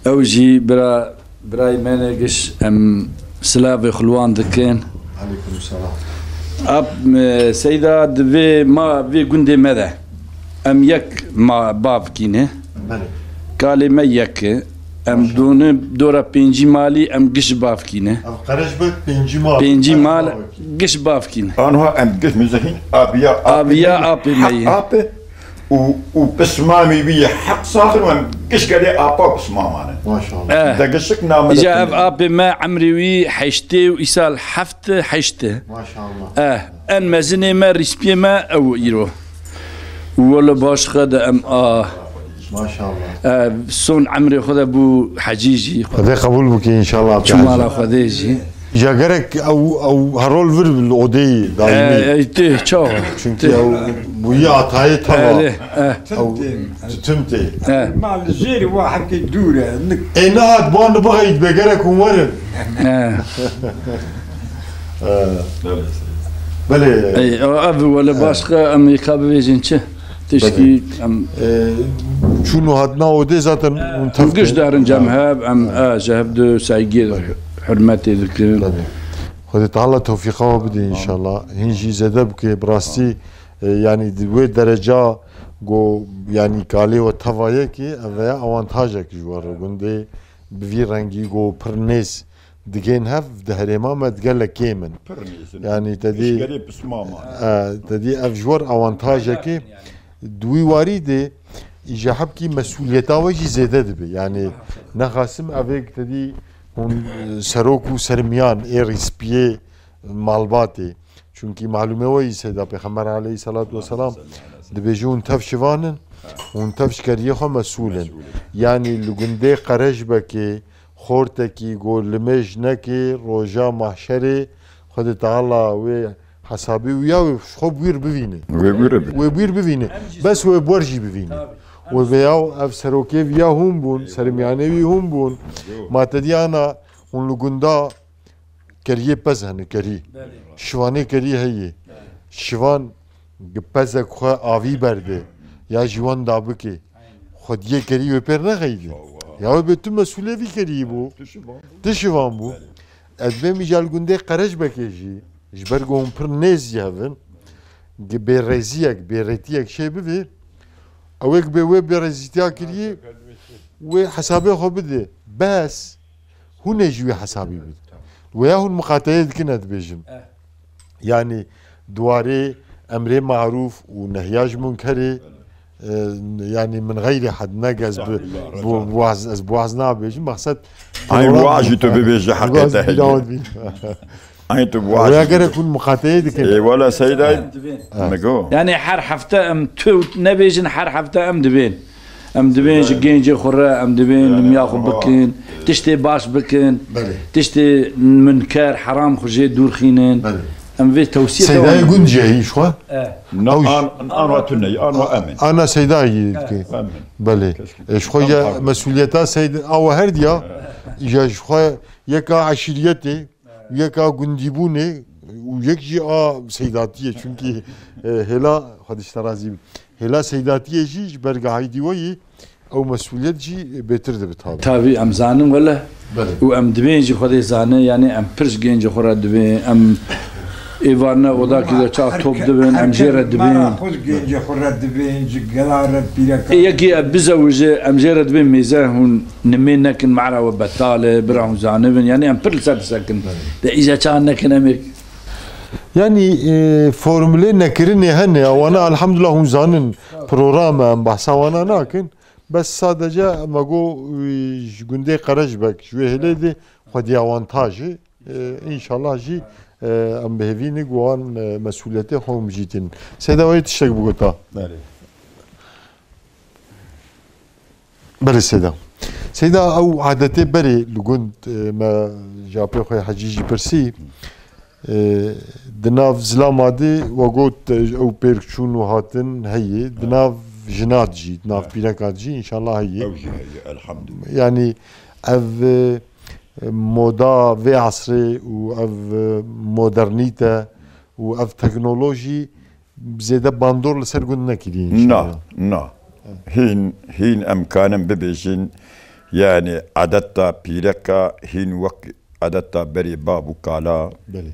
Ew jî bira Birayê me ne giş em silavê xwe li wan dikin. Aleykum selam. Ap, e, Seyda, di vê ma vê gundê me de em yek ma bavkî ne. Belê. Kalê me yek e. Em Maşallah. Done dora pêncî malî em giş bavkî ne. Ev qereş be pêncî mal. Pêncî mal giş bavkî ne. Anha em giş mizehîn abiya apê Abiya me ye. Apê me ye. Hep apê. Û, û pismamê wî yê heq saxin û em gişkelê apa û pismaman in. Maşallah. Eh. Degişik name Îca ev apê me emrê wî heştê û îsal heft heşt e. Maşallah. Eh, en mezinê me, rîspiyê me ew îro. Û wele baş xwe de em a. Maşallah. Eh, son emrê xwe de bû hecî jî. Xwedê qebûl bike înşallah. Çû mala Xwedê jî. Ya gerek ew, ew herol vir li odeyî daîmî. E, e, tê, çawa? Çünkü Tê. Ew bûye atayê teva. Erê, e. Ew tim tê. E. Ma li jêrî wa heke dûr e. Ê nehat ban bixeyt be gerek hûn werin. E. E. Belê. Ey, ev wele başka em ê ka bibêjin çi? Tişkî Belê. Em E, çûn û hatina odê zaten hûn tevkin. Giş darin cem hev, em, e, ji hev du saygî, hurmetê dikin. Tabii. Xwedê Teala tewfîqa we bide înşallah. Hîn jî zêde bike, bi rastî, e, yanî di wê dereca go, yanî kalê we teva yekê, ev veya awantajek ji we re gundê bi vî rengî go pir nêz digên hev, di herêma me di gelek kêm in. Pir nêz in. Yanî te dî, Pişkerê pisma mane. E, te dî ev ji we re awantajekê. Di wî warî de îja hebkî mesûliyeta we jî zêde dibe. Yanî nexasim evêk te dî hûn, e, serok û sermiyan ê rîspiyê malbatê. Çunkî malûmê we yî Seyda Pêxember aleyhisselatu vesselam dibêje hûn tev şivan in, hûn tev ji keriyê xwe mesûl in. Mesûl in. Yanî li gundê Qerejbekê, Xortekî, go limêj nekê, roja mahşerê Xwedê Teala wê hesabê û ya wê xwe bi wî re bivîne. Wê wî re bivîne. Wê bi wî re bivîne. Bes wê bi we re jî bivîne. Wê vêya ev serokê viya hûn bûn, sermiyanê wî hûn bûn. Ma te dî ana hûn li gunda keriyê pez hene, kerî. Belê. Şivanê kerî heye. Belê. Şivan gi pezek xwe avî berde. Ya jî wan dabike. Xwediyê kerî wê pêr nexeyde. Ya wê bê tu mesûlê vî kerî bû. Tu şivan bû. Tu şivan bû. Belê. Ez bêm îca li gundê Qerecbekê jî, ji ber ku hûn pir nêz jî hev in, gi bêrêziyek, bêrêtiyek şê bivê, ew ê ku bê wê bêrêzîtiya kiriyê, wê hesabê xwe bide. Bes, hûn ê jî wê hesabî bidin. Wêya hûn miqateyê dikin, ez dibêjim. Eh. Yanî di warê emrê marûf û nehya ji munkerê, e, yanî min xeyrê hed neg ez bi, Estağfirullah, bi, Reca. Boğaz, ez boğaz nabêjim. Mexsed Ay program waji tu bibêje heqê te heye. Ay tu waji. Wêya gerek hûn miqateyê dikin. Ê wala Seyda. Em dibên. Ha. Migo. Yani her hefte em tu nebêjin, her hefte em dibên. Em dibên ji gencê xwe re, em dibên limya xwe bikin, tiştê baş bikin, belê, tiştê munker, heram xwe jê dûr xînin. Belê. Em vê tewsiye Seydayê gund jî heyî ji xwe? E. Na an, an wa tune, an wa em in. Ana Seydayê dike. Em in. Belê. Keşke. E, ji xwe ya mesûliyeta Seyda, awa her diya, ya ji xwe yeka eşîriyetê, yeka gundîbûnê û yek jî a seydatiyê. Çunkî, e, hêla, Xwedê ji te razî be, hêla seydatiyê jî ji ber gahîdî we yî ew mesûliyet jî bêtir dibe tabi. Tabi em zanin wele. Belê. Û em dibên jî Xwedê zane, yani em pir ji gencê xwe re dibên, em êvarine odakî de çax top dibin, em jê re dibên. Xwe ji gencê xwe re dibên, ji gela re pîreka. Ê yekî ev bizewije, em jê re dibên mêze hûn Nimê nekin, mehra we betal e, bira hûn zanibin. Yani em pir li ser disekin. Evet. De îca çawa nekin em ê. Yani, e, formulê nekirinê hene, ya wana elhamdulillah hûn zanin programa em behsa wana nakin. Bes sadece me got, e, ji gundê Qerecbek, ji wê hêlê de xwedî awantajê. E, înşallah jî, e, em bi hêvî ne, wan, e, mesûliyetê xwe hûn jî tînin. Seyda wê tiştek bigota. Belê. Belê Seyda. Seyda, ew adetê berê li gund, e, me ji apê xwe Hecî jî pirsî. E, di nav zilama de we got, e, ew pêrkçûn û hatin heye. Di nav jina de jî, di nav pîreka de jî înşallah heye. Ew jî heye, elhamdulillah. Yani ev, e, moda vê esrê û ev, e, modernîte û ev teknolojî zêde bandor li ser gund nekiriye înşallah. Na, na. Hîn, hîn em kanin bibêjin, yani adeta pîreka hîn wek adeta berê bab û kala. Belê.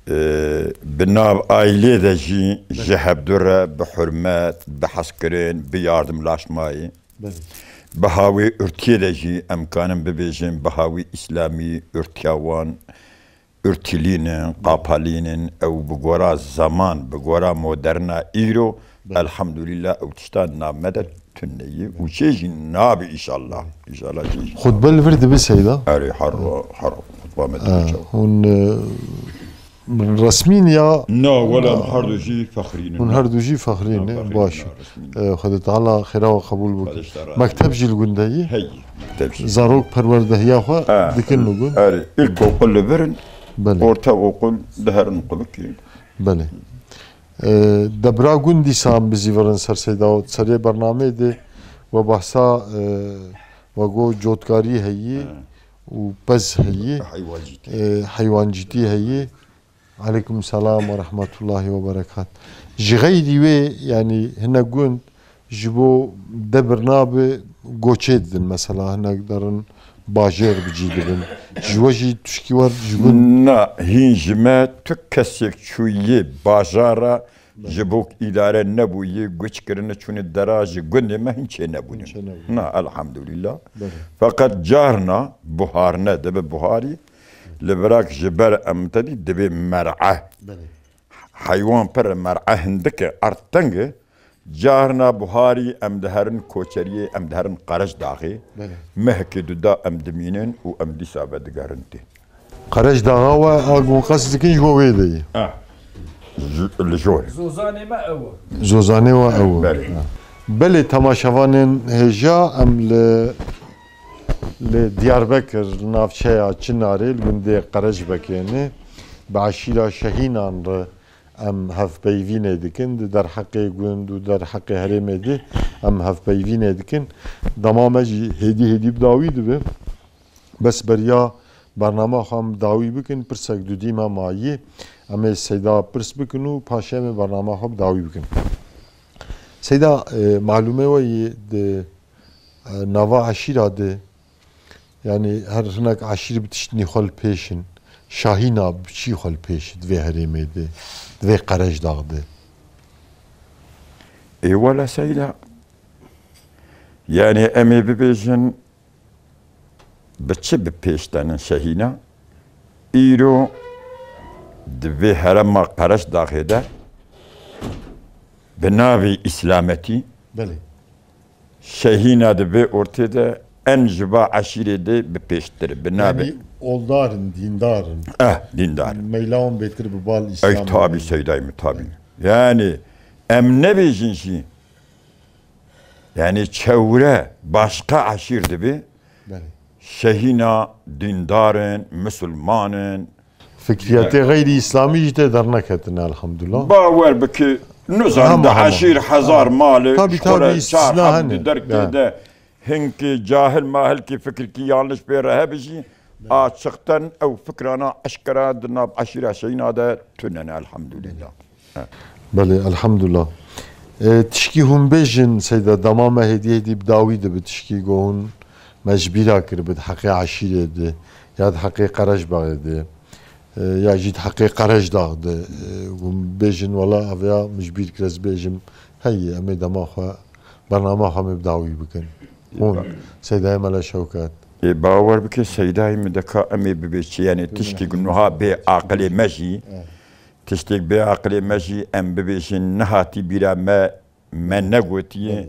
Ee, bi nav aîlê de jî ji hevdu re bi hurmet, bi hezkirin, bi yardimlaşmayê. Belê. Bi hawê urtiyê de jî em kanin bibêjin, bi hawê îslamî urtiya wan urtilînin, qapalînin, ew bi gora zeman, bi gora moderna îro, elhamdulillah, ew tiştan nav me de tune ye û çê jî nabe înşallah. Înşallah çê jî. Xutbe li vir dibe Seyda? Erê, her ro-, her ro xutba me dibe çawa. Hûn, e, resmîn ya? Na, wela em her du jî fexrînin. Hûn her du jî fexrînin, baş. E, Xwedê Teala xêra we qebûl bike. Mekteb jî li gund heye? Heye, mekteb jî. Zarok perwerdehiya xwe dikin li gund? Erê, ilkokul li vir in, belê, ortaokul diherin Qubikê. Belê. E, debra gund dîsa em bizîvirin ser Seyda û serê bernameyê de we behsa, e, we got cotkarî heye û pez heye. Heywancîtî. E, heywancîtî heye. Aleykum selam ve rahmetullahi ve berekat. Ji xeyrî wê, yani hinek gund ji bo debir nabe goçê didin mesela, hinek derin Bajêr bi cî dibin. Ji we jî tişkî wer ji gund? Na, hîn ji me tu kesek çûyê bajara ji bo îdare nebûyê, guç kirine çûne dera ji gundê me hîn çê nebûne. Hîn çê nebûne. Na, elhamdulillah. Belê. Feqet carna buharine dibe buharî, li virak ji ber em te dî dibe mer'e. Belê. Heywan pir e, mer'e hindik e, erd teng e. Carna buharî em diherin koçeriyê, em diherin Qerejdaxê. Belê. Mehekê duda em dimînin û em dîsa vedigerin tê. Qerejdaxa we a ku qas dikin ji bo wê de ye. Ah. Ji, li jor. Zozanê me ew e. Zozanê we ew e. Belê. Ha. Belê, temaşevanên hêja, em li, li Diyarbekir, navçeya Çinarê, li gundê Qerecbekê ne, bi eşîra Şehînan re em hevpeyvînê dikin, di derheqê gund û derheqê herêmê de em hevpeyvînê dikin. Dema me jî hêdî hêdî bi dawî dibe. Bes beriya bernama xwe em bi dawî bikin, pirsek dudî me mayî. Em ê Seyda pirs bikin û paşê em ê bernama xwe bi dawî bikin. Seyda, e, malûmê we yê di, e, nava eşîra de, yanî her hinek eşîr bi tiştnî xwe li pêş in. Şahîna bi çî xwe li pêş, di vê herêmê de, di vê Qerejdax de? Ê wele Seyda, yanî em ê bibêjin, bi çi bi pêş tenin Şehîna? Îro di vê herema Qereşdaxê de bi navê Îslametî, Belê. Şehîna di vê ortê de en ji va eşîrê de bi pêştir, bi navê Yanî oldar in, dîndar in. Eh, dîndar. Meyla wan bêtir bi bal Îslam Ey tabî, Seydayê min, tabî. Yanî em nebêjin jî, yanî çewre başqa eşîr dibe. Belê. Şehîna dîndar in, misilman in. Fikriyetê xeyrî îslamî jî tê derneketine, elhamdulillah. Bawer bike, nizan Hema, di hema. eşîr hezar malê, Tabii, ji xwe tabii, re çar istisna heb hene. di derkê Yani. de hinkî cahil mahilkî fikirkî yanlış pê re hebe jî, açıktan ew fikrana eşkera di nav eşîra Şehîna de tune ne, elhamdulillah. Belê, elhamdulillah. E, tişkî hûn bêjin, Seyda, dema me hêdî hêdî bi dawî dibe, tişkî ku hûn me ji bîra kiribe di heqê eşîrê de, ya di heqê Qerejbaxê de, e, ya jî di heqê Qerejdax de, e, hûn bêjin, wela ev ya min ji bîr kir ez bêjim, heye, em ê dema xwe, bernama xwe em ê bi dawî bikin. Hûn, Seydayê Mele Şewket. Ê, bawer bike, Seydayê min deka em ê bibê çi, yanî tişkî ku niha bê aqilê me jî, Evet. Tiştek bê aqilê me jî em bibêjin, nehatî bîra me, me negotiye. Belê.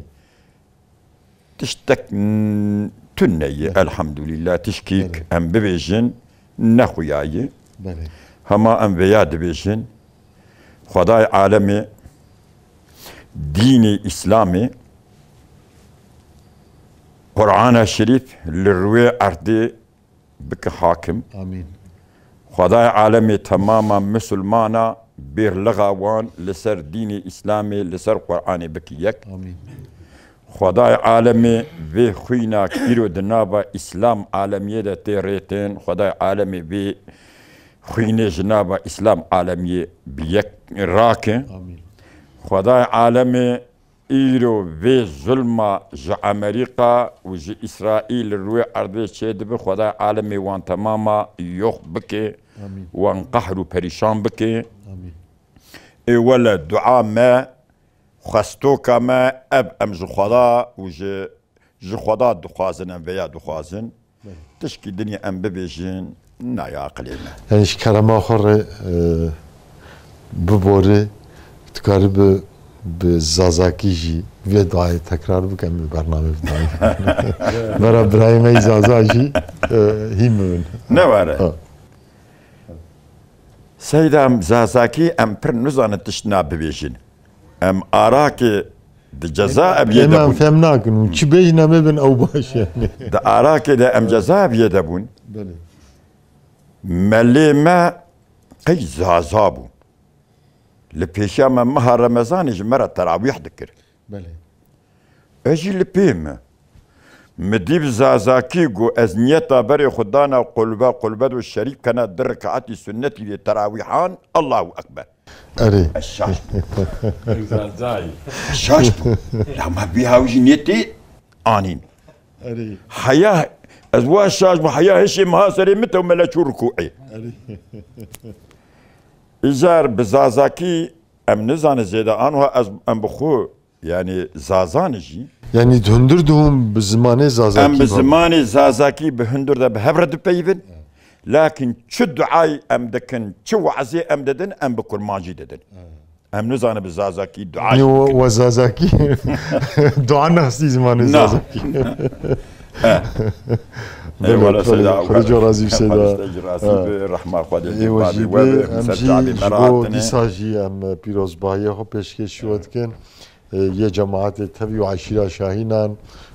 Tiştek n-, tune ye, Belê. elhamdulillah. Tişkîk Belê. em bibêjin, nexuyaye. Belê. Hema em vêya dibêjin, Xwedayê alemê, dînê Îslamê, Qur'ana Şerîf li rûyê erdê bike hakim. Amîn. Xwedayê alemê temama misilmana bêrlixa wan li ser dînê Îslamê, li ser Qur'anê bike yek. Amîn. Xwedayê alemê vê xwîna îro di nava Îslam alemiyê de tê rêtin. Xwedayê alemê vê xwînê ji nava Îslam alemiyê bi yek rake. Amîn. Xwedayê alemê Îro vê zulma ji Amerîka û ji Îsraîl li rûyê erdê çêdibe, Xwedayê alemê wan temama yox bike, Amîn. wan qehr û perîşan bike. Amîn. Ê wele dua me, xwestoka me, ev em ji Xweda û ji, ji Xweda dixwazin, em vêya dixwazin. Belê. Tişkî dinê em bibêjin, nayê aqilê me. Yanî ji kerema xwe re, e, bibore, tu karî bi, bi zazakî jî vê duayê tekrar bike, em ê bernamê bidayî. Vera birayê me yî zaza jî, e, hîn bibin. Ne were. Ha. Seyda, em zazakî em pir nizanin tiştna bibêjin. Em arakê di cezaeviyê Em de em bûn. fem nakin û çi bêjin em ê bin ew baş yani. Di arakê de em cezaeviyê de bûn. Belê. Melê me qey zaza bû. Li pêşiya me meha Remezanê ji me re terawîh dikir. Belê. Ez jî li pê me. Mi dî bi zazakî got, ez niyeta berê xwe dana qulbe, qulbe do şerîk kena di rekaetî sunnetî lê terawîhan, Allahu Ekber. Erê. Ez şaş bûm. Zazayî. Ez şaş bûm. Ya me bî haw jî niyetê anîn. Erê. Heya Ez wa şaş bû heya hişê miha serê min te û mele çû rikûê. Îcar bi zazakî em nizane zêde anha ez em bi xwe yani zazane jî. Yani di hundir de hûn bi zimanê zazakî Em bi zimanê zazakî bi hundir de bi hev re dipeyivin. Lakin çi duayî em dikin, çi wazê em didin, em bi kurmancî didin. Em nizane bi zazakî dua Yo, jî bikin. Wa zazakî. Dua nexistî zimanê Na. Zazakî. Eh. Belê, Eyvallah, belê. Seyda, Xwedê Ewkar. Xwedê razî bi Seyda. Xwedê ji te razî bi, rehma Xwedê Ê, lê we babê jî we be, be, em misafir jî abî ji bo meratine. Dîsa jî em pîrozbahiya xwe pêşkêş şiwe dikin. Ê, yê cemaetê tevî û eşîra Şahînan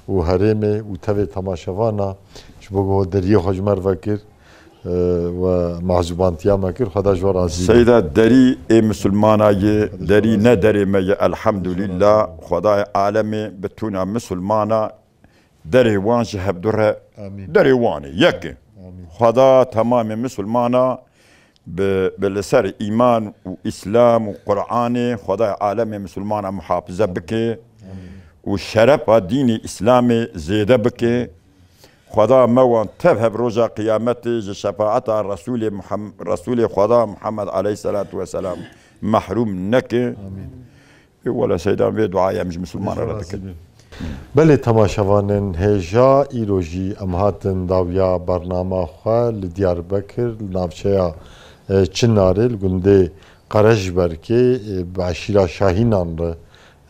û herêmê û tevê temaşevana ji bo ku deriyê xwe ji me re vekir, ê, we mehzûbantiya me kir. Xweda ji we razî be. Seyda derî ê misilmana ye, derî ne derê me ye, elhamdulillah. Xwedayê alemê bi tûna misilmana derê wan ji hevdu re Amîn. Derê wan e, yek e. Amîn. Xweda temamê misilmana bi, bi li ser îman û îslam û Qur'anê Xwedayê alemê misilmana muhafize bike Amîn. Û şerefa dînê îslamê zêde bike. Xweda me wan tev hev roja qiyametê ji şefaeta Resûlê Muhem-, Resûlê Xweda Muhammed aleyhisselatu vesselam mehrûm neke. Amîn. Ê wele Seydan vê duayê em ji misilmanan re dikin. Belê temaşevanên hêja îro jî em hatin dawiya bernama xwe li Diyarbekir, li navçeya, e, Çinarê, li gundê Qerejberkê, e, bi eşîra Şahînan re,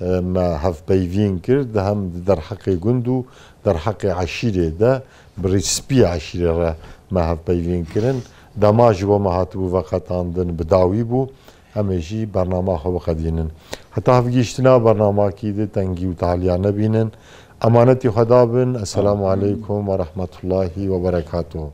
e, me hevpeyvîn kir. Di hem di derheqê gund û derheqê eşîrê de bi rîspiyê eşîrê re me hevpeyvîn kirin. Dema ji bo me hatibû veqetandin bi dawî bû. Em ê jî bernama xwe biqedînin. Heta hevgihîştina bernamakî di tengî û tahliya nebînin. Emanetî Xweda bin. Esselamu aleykum ve rahmetullahi ve berekatuhu.